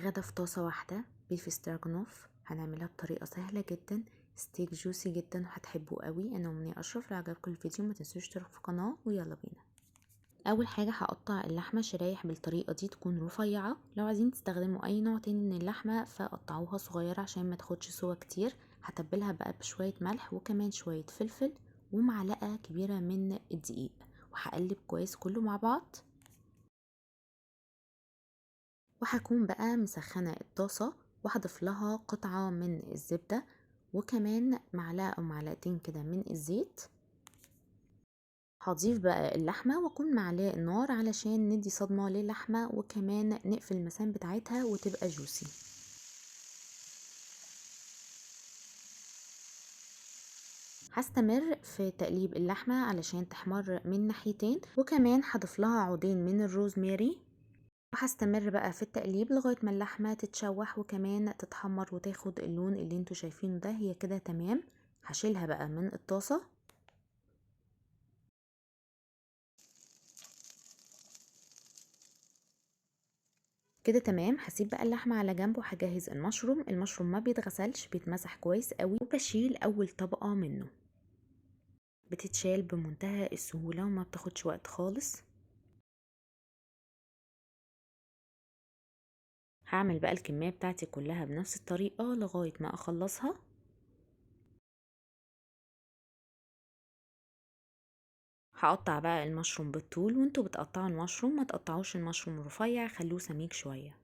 غدا في طاسة واحدة beef stroganoff، هنعملها بطريقة سهلة جدا، steak juicy جدا وهتحبوه قوي. انا أمنية اشرف، لو عجبكم الفيديو ما تنسوش تشتركوا في القناة، ويلا بينا. اول حاجة هقطع اللحمة شرايح بالطريقة دي تكون رفيعة، لو عايزين تستخدموا اي نوع تاني من اللحمة فقطعوها صغيرة عشان ما تاخدش سوا كتير. هتبلها بقى بشوية ملح وكمان شوية فلفل ومعلقة كبيرة من الدقيق، وهقلب كويس كله مع بعض. وهكون بقى مسخنة الطاسة وهضيف لها قطعة من الزبدة وكمان معلقة أو معلقتين كده من الزيت. هضيف بقى اللحمة واكون معلقة النار علشان ندي صدمة للحمة وكمان نقفل المسام بتاعتها وتبقى جوسي. هستمر في تقليب اللحمة علشان تحمر من ناحيتين، وكمان هضيف لها عودين من الروزماري، وهستمر بقى في التقليب لغاية ما اللحمة تتشوح وكمان تتحمر وتاخد اللون اللي انتوا شايفينه ده. هي كده تمام. هشيلها بقى من الطاسة. كده تمام. هسيب بقى اللحمة على جنب وهجهز المشروم. المشروم ما بيتغسلش، بيتمسح كويس قوي، وبشيل اول طبقة منه. بتتشال بمنتهى السهولة وما بتاخدش وقت خالص. هعمل بقى الكمية بتاعتي كلها بنفس الطريقة لغاية ما اخلصها. هقطع بقى المشروم بالطول، وانتوا بتقطعوا المشروم ما تقطعوش المشروم رفيع، خلوه سميك شوية.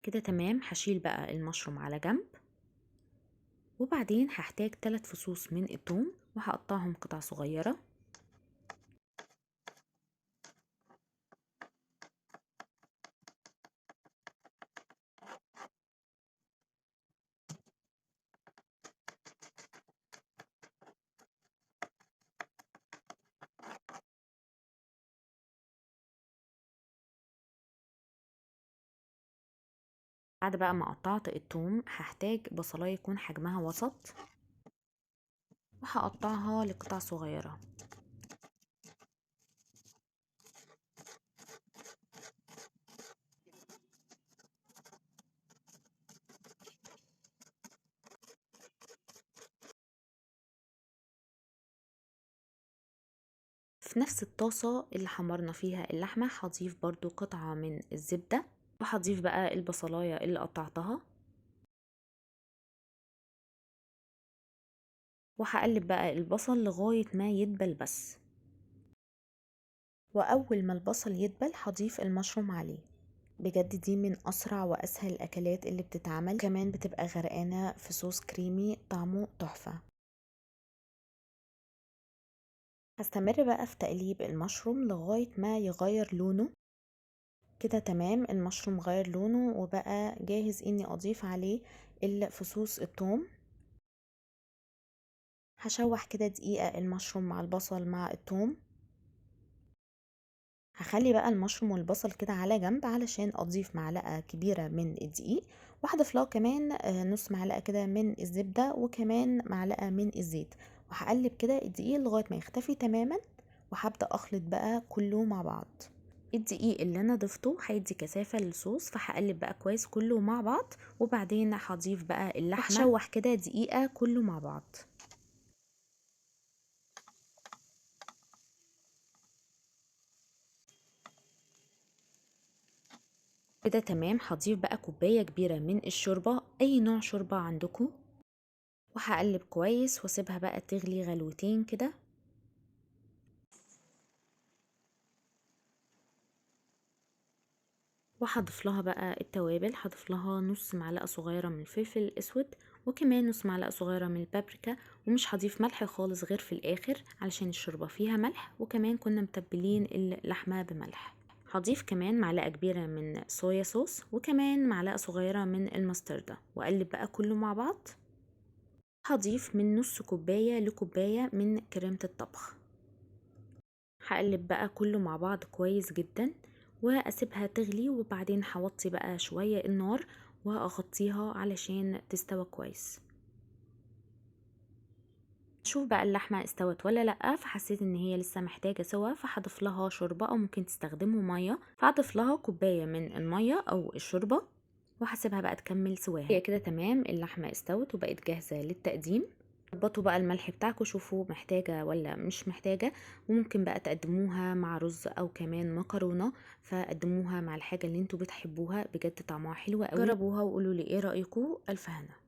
كده تمام. هشيل بقى المشروم على جنب، وبعدين هحتاج 3 فصوص من الثوم وهقطعهم قطع صغيرة. بعد بقى ما قطعت الثوم هحتاج بصلايه يكون حجمها وسط، وهقطعها لقطع صغيرة. في نفس الطاسه اللي حمرنا فيها اللحمة هضيف برضو قطعه من الزبدة، وهضيف بقى البصلايه اللي قطعتها، وهقلب بقى البصل لغاية ما يدبل بس. واول ما البصل يدبل هضيف المشروم عليه. بجد دي من اسرع واسهل الاكلات اللي بتتعمل، كمان بتبقى غرقانة في صوص كريمي طعمه تحفة. هستمر بقى في تقليب المشروم لغاية ما يغير لونه. كده تمام، المشروم غير لونه وبقى جاهز اني اضيف عليه الفصوص الثوم. هشوح كده دقيقة المشروم مع البصل مع الثوم. هخلي بقى المشروم والبصل كده على جنب علشان اضيف معلقة كبيرة من الدقيق، وهضيف لها كمان نص معلقة كده من الزبدة وكمان معلقة من الزيت، وهقلب كده الدقيق لغاية ما يختفي تماما، وهبدأ اخلط بقى كله مع بعض. الدقيق اللي انا ضفته هيدي كثافة للصوص، فهقلب بقى كويس كله مع بعض، وبعدين هضيف بقى اللحمة. هشوح كده دقيقة كله مع بعض. كده تمام. هضيف بقى كوباية كبيرة من الشوربة، اي نوع شوربة عندكم، وهقلب كويس واسيبها بقى تغلي غلوتين كده. وهضيف لها بقى التوابل. هضيف لها نص معلقة صغيرة من الفلفل الاسود، وكمان نص معلقة صغيرة من البابريكا، ومش هضيف ملح خالص غير في الاخر علشان الشوربة فيها ملح، وكمان كنا متبلين اللحمة بملح. هضيف كمان معلقة كبيرة من صويا صوص، وكمان معلقة صغيرة من المستردة، واقلب بقى كله مع بعض. هضيف من نص كوباية لكوباية من كريمة الطبخ. هقلب بقى كله مع بعض كويس جدا واسيبها تغلي، وبعدين هوطي بقى شوية النار واغطيها علشان تستوى كويس. شوف بقى اللحمة استوت ولا لا، فحسيت ان هي لسه محتاجه سوا، فهضيف لها شوربة او ممكن تستخدموا مية، فهضيف لها كوباية من المية او الشوربة وهسيبها بقى تكمل سواها. هي كده تمام، اللحمة استوت وبقت جاهزة للتقديم. ظبطوا بقى الملح بتاعكم، شوفوا محتاجة ولا مش محتاجة، وممكن بقى تقدموها مع رز او كمان مكرونة، فقدموها مع الحاجة اللي انتوا بتحبوها، بجد طعمها حلو قوي. جربوها وقولوا لي ايه رأيكم. الف هنا.